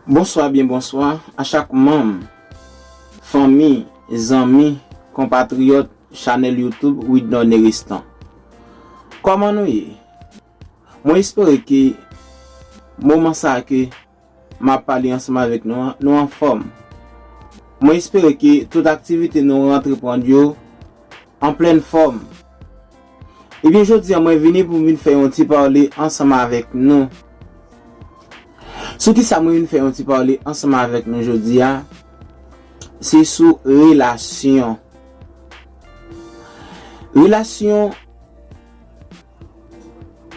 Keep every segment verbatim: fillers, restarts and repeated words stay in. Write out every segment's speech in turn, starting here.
Bonswa, byen bonswa a chak manm, fanmi, zanmi, konpatriyòt chanèl YouTube Widnor Neristan. Kòman nou ye? Mwen espere ke moman sa a ke m ap pale ansanm avèk nou an, nou anfòm. Mwen espere ke tout aktivite nou antreprann yo an plèn fòm. Ebyen, jodi a, mwen vini pou m vin fè yon ti pale ansanm avèk nou. Sou ki sa mwen vin fè yon ti pale ansanm avèk nou jodi a? Se sou relasyon. Relasyon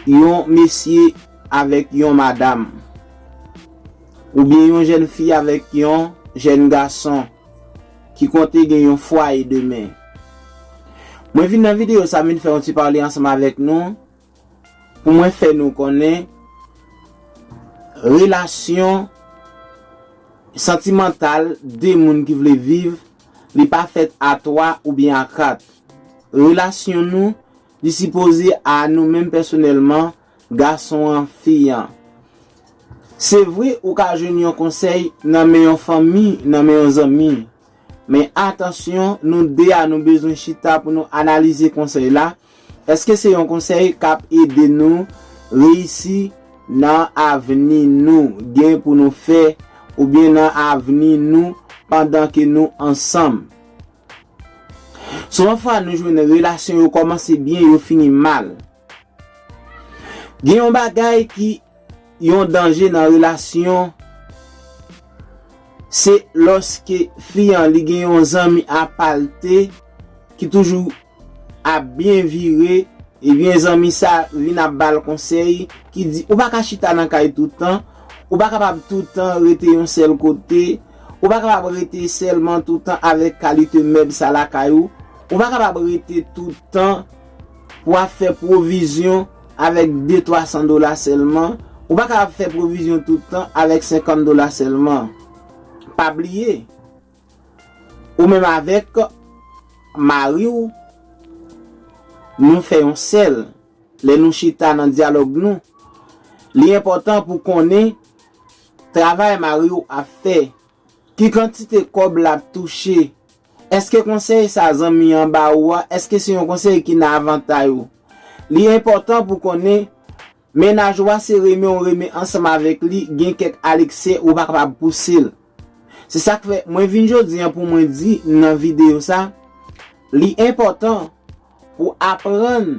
yon mesye avèk yon madanm, oubyen yon jèn fi avèk yon jèn gason ki konte gen yon fwaye demen. Mwen vin nan videyo sa, m vin fè yon ti pale ansanm avèk nou, pou mwen fè nou konnen relasyon santimantal de moun ki vle viv, li pa fèt a twa oubyen a kat. Relasyon nou, li sipoze a nou menm pèsonèlman, gason an, fi an. Se vre, ou ka jwenn yon konsèy nan men yon fanmi, nan men yon zanmi. Men atansyon, nou de a, nou bezwen chita pou nou analize konsèy la. Èske se yon konsèy k ap ede nou reyisi nan avni nou gen pou nou fè, oubyen nan avni nou pandan ke nou ansanm? Souvan fwa, nou jwenn relasyon yo kòmanse byen, yo fini mal. Gen yon bagay ki yon danje nan relasyon, se lòske fi an, li gen yon zanmi apa l te ki toujou ap byen vire, ebyen, zanmi sa vin ap ba l konsèy, ki di, ou pa ka chita nan kay toutan, ou pa kapab toutan rete yon sèl kote, ou pa kapab rete sèlman toutan avèk kalite mèb sa lakay ou, ou pa kapab rete toutan pou ap fè pwovizyon avèk de twa san dola sèlman, ou pa kapab fè pwovizyon toutan avèk senkant dola sèlman. Pa bliye, ou menm avèk mari w, nou fè yon sèl. Lè nou chita nan dyalòg nou, li enpòtan pou konnen travay mari w ap fè, ki kantite kòb l ap touche. Èske konsèy sa zanmi an ba ou a, èske se yon konsèy ki nan avantay ou? Li enpòtan pou konnen mennaj ou a, se renmen ou renmen ansanm avèk li, gen kèk aleksè ou pa kapab pouse l. Se sa k fè mwen vin jodi an pou mwen di nan videyo sa, li enpòtan pou aprann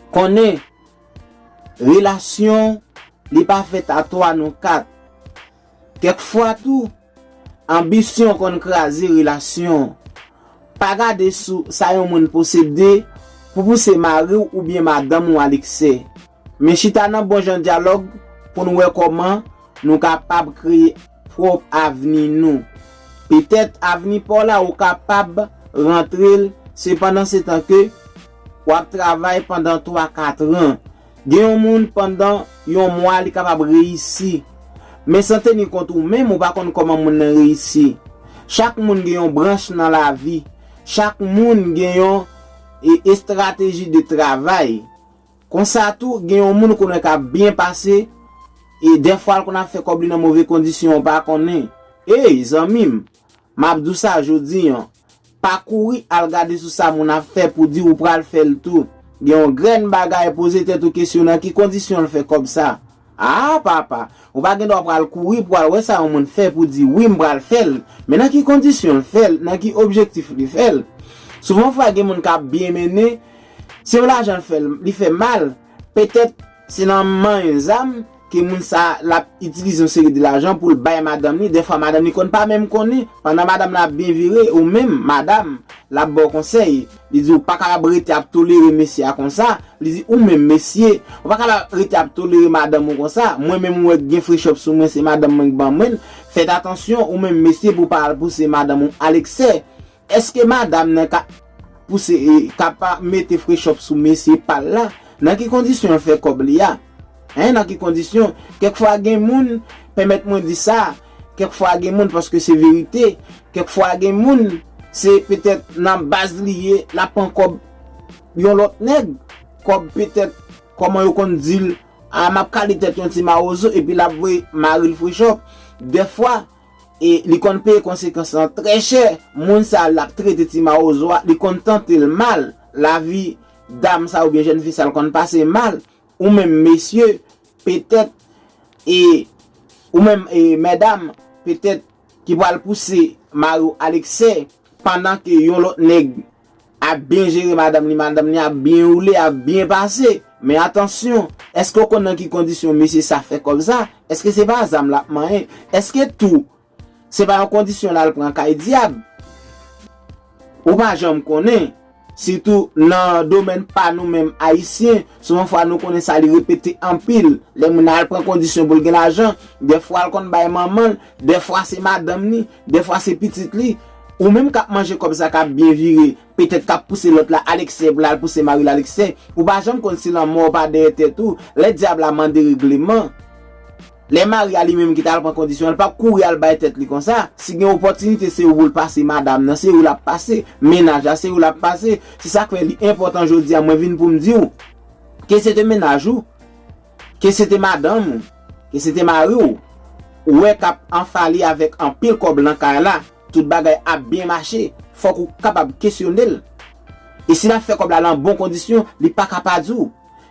konnen relasyon, li pa fèt a twa non kat. Kèk fwa tou, anbisyon konn kraze relasyon. Pa gade sou sa yon moun posede pou pouse mari w oubyen madanm ou aleksè. Men chita nan bon jan dyalòg pou n wè kòman nou kapab kreye pwòp avni nou. Petèt avni pa w la ou kapab rantre l, se pandan se tan ke w ap travay pandan twa kat an. Gen yon moun pandan yon mwa li kapab reyisi. Men san teni kont ou menm, ou pa konn kòman moun nan reyisi. Chak moun gen yon branch nan lavi. Chak moun gen yon e, estrateji de travay. Konsa tou, gen yon moun ou konnen k ap byen pase, e dèfwa l konn ap fè kòb li nan move kondisyon, ou pa konnen. Ey, zanmi m, m ap di w sa jodi an, pa kouri al gade sou sa moun ap fè pou di ou pral fè l tou. Gen yon grenn bagay, poze tèt ou kesyon nan ki kondisyon l fè kòb sa. A papa, ou pa gen dwa pral kouri pou al wè sa yon moun fè pou di wi m pral fè l. Men nan ki kondisyon l fè l, nan ki objektif li fè l. Souvan fwa gen moun k ap byen mennen, se yon lajan l fè l, li fè mal. Petèt se nan manyen zam ke moun sa l ap itilize yon seri de lajan pou l bay madanm li. Dèfwa madanm li konn pa menm konnen. Pandan madanm nan ap byen vire, ou menm madanm, l ap ba w konsèy. Li di ou pa kapab rete ap tolere mesye a konsa. Li di ou menm mesye, ou pa kapab rete ap tolere madanm ou konsa. Mwen menm ou wè k gen frechòp sou mwen, se madanm mwen k ban mwen l. Fèt atansyon ou menm mesye pou w pa al pouse madanm ou aleksè. Èske madanm nan ka pouse, e, ka pa mete frechòp sou mesye pa l la? Nan ki kondisyon l fè kòb li a? Hein, nan ki kondisyon? Kèk fwa gen moun, pèmèt mwen di sa, kèk fwa gen moun, paske se verite, kèk fwa gen moun, se petèt nan baz li ye, l ap pran kòb yon lòt nèg, kòb petèt, kòman yo konn di l, a, m ap kale tèt yon ti mawozo, epi l ap voye mari l frechòp. Dèfwa, e li konn peye konsekans lan trè chè. Moun sa l ap trete ti mawozo a, li konn tante l mal. Lavi dam sa oubyen jèn fi sa l konn pase mal. Ou menm mesye, petèt, e ou menm, e medam, petèt, ki pral pouse mari w a leksè, pandan ke yon lòt nèg ap byen jere madanm li, madanm li ap byen woule, ap byen pase. Men atansyon, èske w konn nan ki kondisyon mesye sa fè kòb sa? Èske se pa zam l ap manyen? Èske tou se pa yon kondisyon l al pran kay dyab? Ou pa janm konnen. Sitou nan domèn pa nou menm Ayisyen, souvan fwa nou konnen sa li repete anpil. Lè moun al pran kondisyon pou l gen lajan, dèfwa l konn bay manman l, dèfwa se madanm li, dèfwa se pitit li. Ou menm k ap manje kòb sa k ap byen vire, petèt k ap pouse lòt la aleksè pou l al pouse mari l aleksè. Ou pa janm konn si lanmò pa dèyè tèt ou. Lè dyab la mande regleman, lè mari a li menm ki t al pran kondisyon an, li p ap kouri al bay tèt li konsa. Si gen opòtinite, se ou pou l pase madanm nan, se ou l ap pase. Mennaj la, se ou l ap pase. Se sa k fè li enpòtan jodi a, mwen vin pou m di w, ke se te mennaj ou, ke se te madanm ou, ke se te mari w, ou wè k ap anfale avèk anpil kòb nan kay la, tout bagay ap byen mache, fòk ou kapab kesyone l. E si l ap fè kòb la nan bon kondisyon, li pa ka pa di w.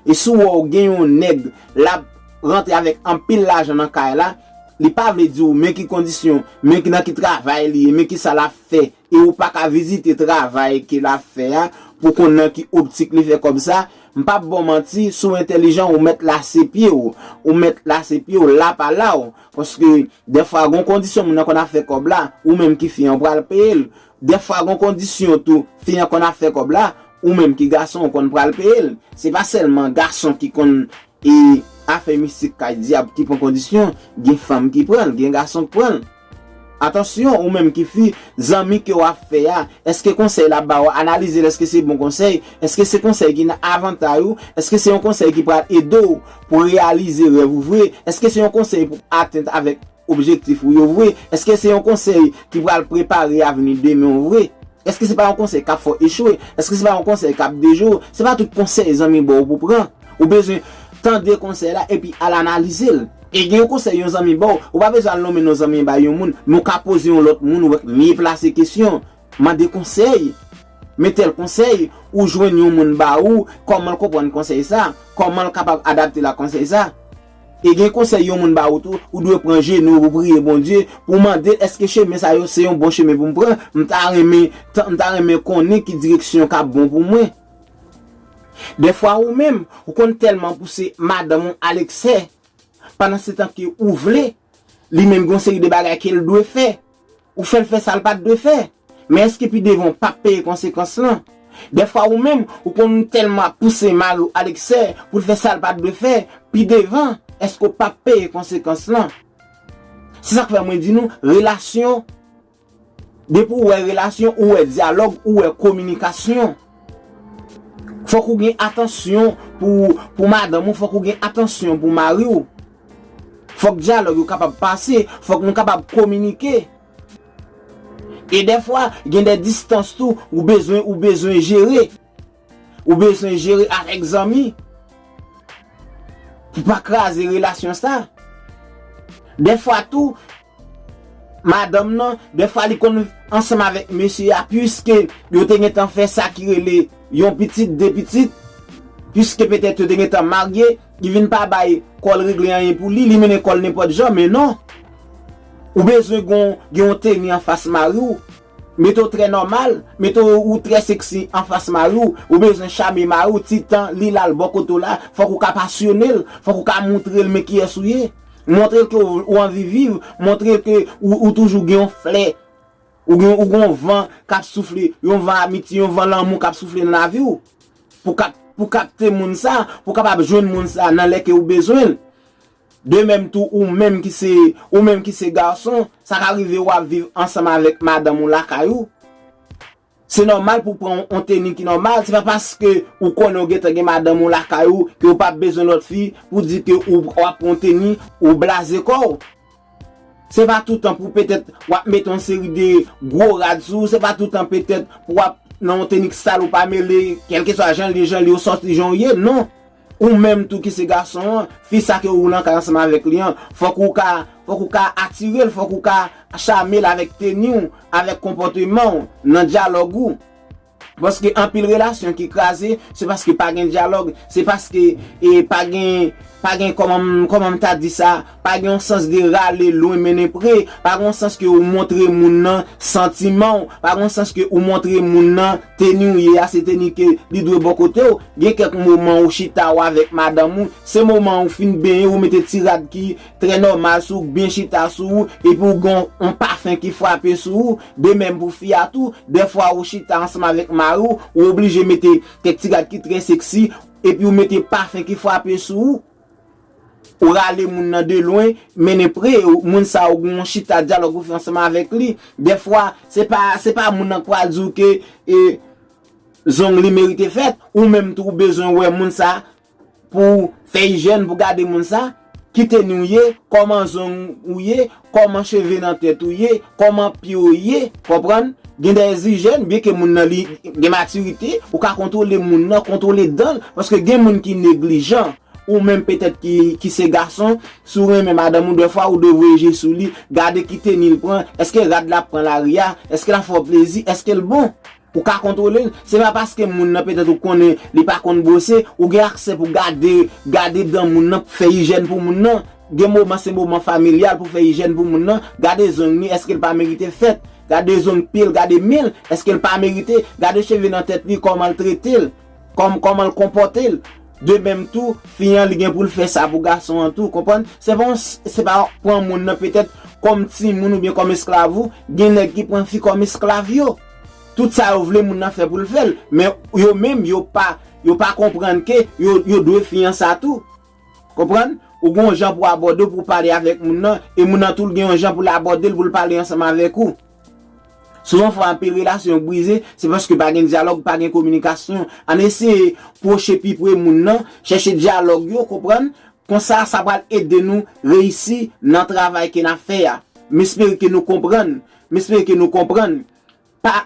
E si w wè w gen yon nèg, l ap rantre avèk anpil lajan nan kay la, li pa vle di w men ki kondisyon, men ki nan ki travay li ye, men ki sa l ap fè, e ou pa ka vizite travay ke l ap fè a, pou konn nan ki optik li fè kòb sa, m p ap ba w manti, si w entèlijan, ou mèt lase pye w, ou mèt lase pye w la pa la w, paske dèfwa gon kondisyon moun nan konn ap fè kòb la, ou menm ki fi an pral peye l. Dèfwa gon kondisyon tou, fi an konn ap fè kòb la, ou menm ki gason ou konn pral peye l. Se pa sèlman gason ki konn e afè mistik kay dyab ki pran kondisyon, gen fanm ki pran l, gen gason k pran l. Atansyon, ou menm ki fi, zanmi ke w ap fè a, èske konsèy l ap ba w, analize l, èske se bon konsèy, èske se konsèy ki nan avantay ou, èske se yon konsèy ki pral ede w pou reyalize rèv ou vre, èske se yon konsèy pou atèn avèk objektif ou yo vre, èske se yon konsèy ki pral prepare avni demen w vre? Èske se pa yon konsèy k ap fè w echwe? Èske se pa yon konsèy k ap dejwe w? Se pa tout konsèy zanmi ba w pou pran. Ou bezwen tande konsèy la epi al analize l. E gen yon konsèy yon zanmi ba w, ou pa bezwen al nonmen non zanmi bay yon moun, men w ka poze yon lòt moun ou wè k mye plase kesyon. Mande konsèy. Men tèl konsèy, ou jwenn yon moun ba ou, kòman l konprann konsèy sa? Kòman l kapab adapte l ak konsèy sa? E gen konsèy yon moun ba ou tou, ou dwe pran jenou ou priye Bondye pou w mande l, èske chemen sa yo se yon bon chemen pou m pran? M ta renmen, ta- m ta renmen konnen ki direksyon k ap bon pou mwen. Dèfwa ou menm, ou konn tèlman pouse madanm ou aleksè, pandan se tan ke ou vle, li menm gen yon seri de bagay ke l dwe fè. Ou fè l fè sa l pa t dwe fè. Men èske pi devan w p ap peye konsekans lan? Dèfwa ou menm, ou konn tèlman ap pouse mari w aleksè pou l fè sa l pa t dwe fè, pi devan, èske w p ap peye konsekans lan? Se sa k fè mwen di nou, relasyon, depi w wè relasyon, ou wè dyalòg, ou wè kominikasyon. Fòk ou gen atansyon pou, pou madanm ou, fòk ou gen atansyon pou mari w. Fòk dyalòg yo kapab pase, fòk nou kapab kominike. E dèfwa, gen de distans tou, ou bezwen, ou bezwen jere. Ou bezwen jere avèk zanmi. Pou pa kraze relasyon sa. Dèfwa tou, madanm nan, dèfwa li konn ansanm avèk mesye a, piske yo te gentan fè sa ki rele yon pitit, de pitit, piske petèt yo te gentan marye, li vin pa bay kò l regle anyen pou li, li mennen kò l nenpòt jan, men non. Ou bezwen gon, gen yon teni anfas mari w. Mete w trè nòmal, mete w ou trè seksi anfas mari w. Ou bezwen chame mari w, ti tan li la l bò kote w la, fòk ou ka pasyone l, fòk ou ka montre l men kiyès ou ye. Montre l ke w, ou anvi viv, montre l ke ou, ou toujou gen yon flè. Ou gen, ou gen yon van k ap soufle, yon van amitye, yon van lanmou k ap soufle nan lavi w. Pou kap, pou kapte moun sa, pou kapab jwenn moun sa nan lè ke ou bezwen l. De menm tou, ou menm ki se, ou menm ki se gason, sa ka rive w ap viv ansanm avèk madanm ou lakay ou. Se nòmal pou w pran yon teni ki nòmal, se pa paske ou konnen w gentan gen madanm ou lakay ou ke w p ap bezwen lòt fi pou di ke ou, w ap pran yon teni, ou blaze kò w. Se pa toutan pou petèt w ap mete yon seri de gwo rad sou ou, se pa toutan petèt pou w ap nan yon teni k sal ou pa mele, kèlkeswa jan l ye, jan l ye, ou sòti jan w ye, non. Ou menm tou ki se gason an, fi sa ke ou nan kay ansanm avèk li an, fòk ou ka, fòk ou ka atire l, fòk ou ka chame l avèk teni w, avèk konpòteman w, nan dyalòg ou. Paske anpil relasyon ki kraze, se paske pa gen dyalòg, se paske, e, pa gen, pa gen, kòman, kòman m ta di sa, pa gen yon sans de rale lwen mennen pre, pa gen yon sans ke ou montre moun nan santiman w, pa gen yon sans ke ou montre moun nan teni w ye a, se teni ke li dwe bò kote w. Gen kèk moman ou chita w avèk madanm ou, se moman ou fin benyen, ou mete ti rad ki trè nòmal sou ou, byen chita sou ou, epi ou gen yon pafen ki frape sou ou, de menm pou fi a tou, dèfwa ou chita ansanm avèk mari w, ou oblije mete kèk ti rad ki trè seksi, epi ou mete pafen ki frape sou ou, ou rale moun nan de lwen, mennen pre, ou, moun sa ou gen yon chita dyalòg ou fè ansanm avèk li. Dèfwa, se pa, se pa moun nan k pral di w ke, e, zong li merite fèt, ou menm tou ou bezwen wè moun sa pou fè ijyèn, pou gade moun sa, ki teni w ye, kòman zong ou ye, kòman cheve nan tèt ou ye, kòman pye w ye, konprann? Gen de ijyèn, byenke moun nan li gen matirite, ou ka kontwole moun nan, kontwole dan l, paske gen moun ki neglijan. Ou menm petèt ki, ki se gason, si w renmen madanm ou, dèfwa ou dwe voye je sou li, gade ki teni l pran, èske rad l ap pran lari a, èske l ap fè w plezi, èske l bon? Ou ka kontwole l. Se pa paske moun nan petèt ou konnen li pa konn bwose, ou gen aksè pou gade, gade dan moun nan, pou fè ijyèn pou moun nan. Gen moman se moman familyal pou fè ijyèn pou moun nan. Gade zong li, èske l pa merite fèt? Gade zong pye l, gade men l, èske l pa merite? Gade cheve nan tèt li, kòman l trete l, kòm, kòman l konpòte l. De menm tou, fi an li gen pou l fè sa pou gason an tou, konprann? Se pa yon, se pa pran moun nan petèt kòm timoun oubyen kòm esklav ou, gen nèg ki pran fi kòm esklav yo. Tout sa yo vle moun nan fè pou l fè l, men yo menm yo pa, yo pa konprann ke yo, yo dwe fi an sa tou. Konprann? Ou gen yon jan pou abòde w, pou w pale avèk moun nan, e moun nan tou l gen yon jan pou l abòde l, pou l pale ansanm avèk ou. Souvan fwa anpil relasyon brize, se paske pa gen dyalòg, pa gen kominikasyon. Ann eseye pwoche pi pre moun nan, chèche dyalòg yo, konprann? Konsa, sa pral ede nou reyisi nan travay ke n ap fè a. M espere ke nou konprann. M espere ke nou konprann. Pa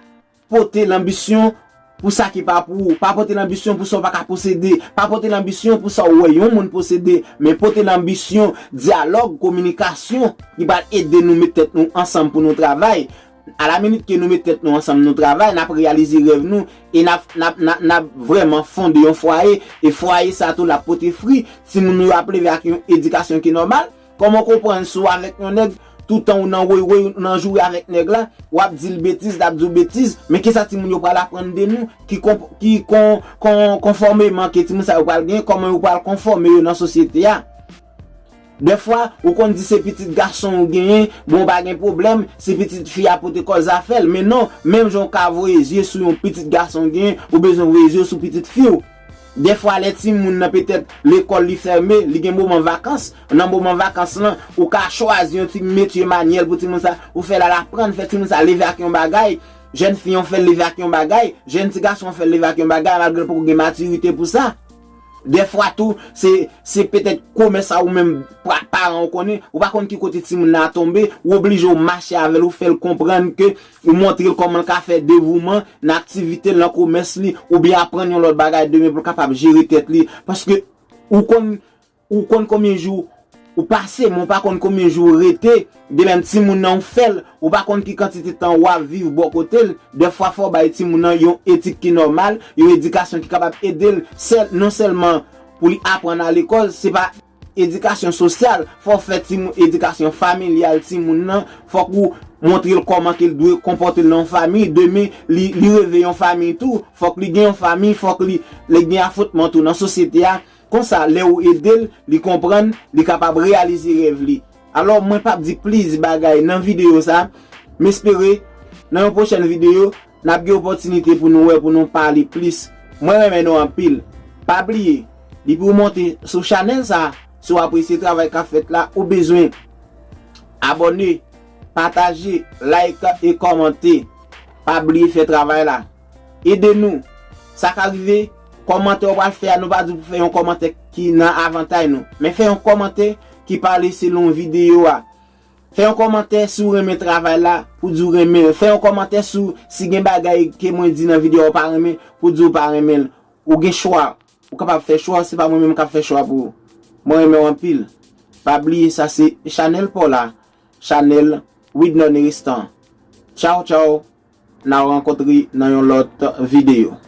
pote lanbisyon pou sa ki pa pou ou. Pa pote lanbisyon pou sa w pa ka posede. Pa pote lanbisyon pou sa w wè yon moun posede. Men pote lanbisyon dyalòg, kominikasyon ki pral ede nou met tèt nou ansanm pou nou travay. Alaminit ke nou met tèt nou ansanm, nou travay, n ap reyalize rèv nou e n ap, n ap, n ap, n ap vrèman fonde yon fwaye. E fwaye sa tou l ap pote fwi. Timoun nou yo ap leve ak yon edikasyon ki nòmal. Kòman w konprann si w avèk yon nèg, toutan ou nan woywoy, ou nan joure avèk nèg la, w ap di l betiz, l ap di w betiz, men kisa timoun yo pral aprann de nou, ki kon, ki kon, kon, konfòmeman ke timoun sa yo pral genyen, kòman yo pral konfòme yo nan sosyete a? Dèfwa, ou konn di se pitit gason ou genyen, bon, pa gen pwoblèm, se pitit fi a pote kòz afè l. Men non, menm jan w ka voye zye sou yon pitit gason w genyen, ou bezwen voye zye w sou pitit fi w. Dèfwa, lè timoun nan petèt lekòl li fèmen, li gen moman vakans. Nan moman vakans lan, ou ka chwazi yon ti metye manyèl pou timoun sa, ou fè l al aprann, fè timoun sa leve ak yon bagay. Jèn fi an, ou fè l leve ak yon bagay, jèn ti gason an, ou fè l leve ak yon bagay, malgre l poko gen matirite pou sa. Dèfwa tou, se, se petèt komès sa ou menm pa-, paran ou konnen, ou pa konn ki kote timoun nan tonbe, ou oblije ou mache avè l, ou fè l konprann ke ou montre l kòman l ka fè devouman nan aktivite l, nan komès li, oubyen aprann yon lòt bagay demen pou l kapab jere tèt li. Paske ou konn, ou konn konbyen jou ou pase, men ou pa konn konbyen jou ou rete. De menm timoun nan ou fè l, ou pa konn ki kantite tan w ap viv bò kote l. Dèfwa fò w bay timoun nan yon etik ki nòmal, yon edikasyon ki kapab ede l, sèl, non sèlman pou li aprann a lekòl, se pa edikasyon sosyal, fò w fè timoun, edikasyon familyal timoun nan, fòk ou montre l kòman ke l dwe konpòte l nan yon fanmi, demen li, li reve yon fanmi tou, fòk li gen yon fanmi, fòk li, li gen afwontman tou nan sosyete a. Konsa, lè ou ede l, li konprann, li kapab reyalize rèv li. Alò, mwen p ap di plis bagay nan videyo sa. M espere, nan yon pwochèn videyo, n ap gen opòtinite pou nou wè, pou nou pale plis. Mwen renmen nou anpil. Pa bliye, depi w monte sou chanèl sa, si w apresye travay k ap fèt la, ou bezwen abòne, pataje, like e kòmante. Pa bliye fè travay la. Ede nou. Sa ka rive, kòmantè w pral fè a, nou pa di w pou fè yon kòmantè ki nan avantay nou. Men fè yon kòmantè ki pale selon videyo a. Fè yon kòmantè si w renmen travay la, pou di w renmen l. Fè yon kòmantè si w, si gen bagay ke mwen di nan videyo a w pa renmen, pou di w pa renmen l. Ou gen chwa. Ou kapab fè chwa w, se pa mwen menm k ap fè chwa pou ou. Mwen renmen w anpil. Pa bliye sa se chanèl pa w la, chanèl Widnon Eristan. Tchaw, tchaw. N a rankontre nan yon lòt videyo.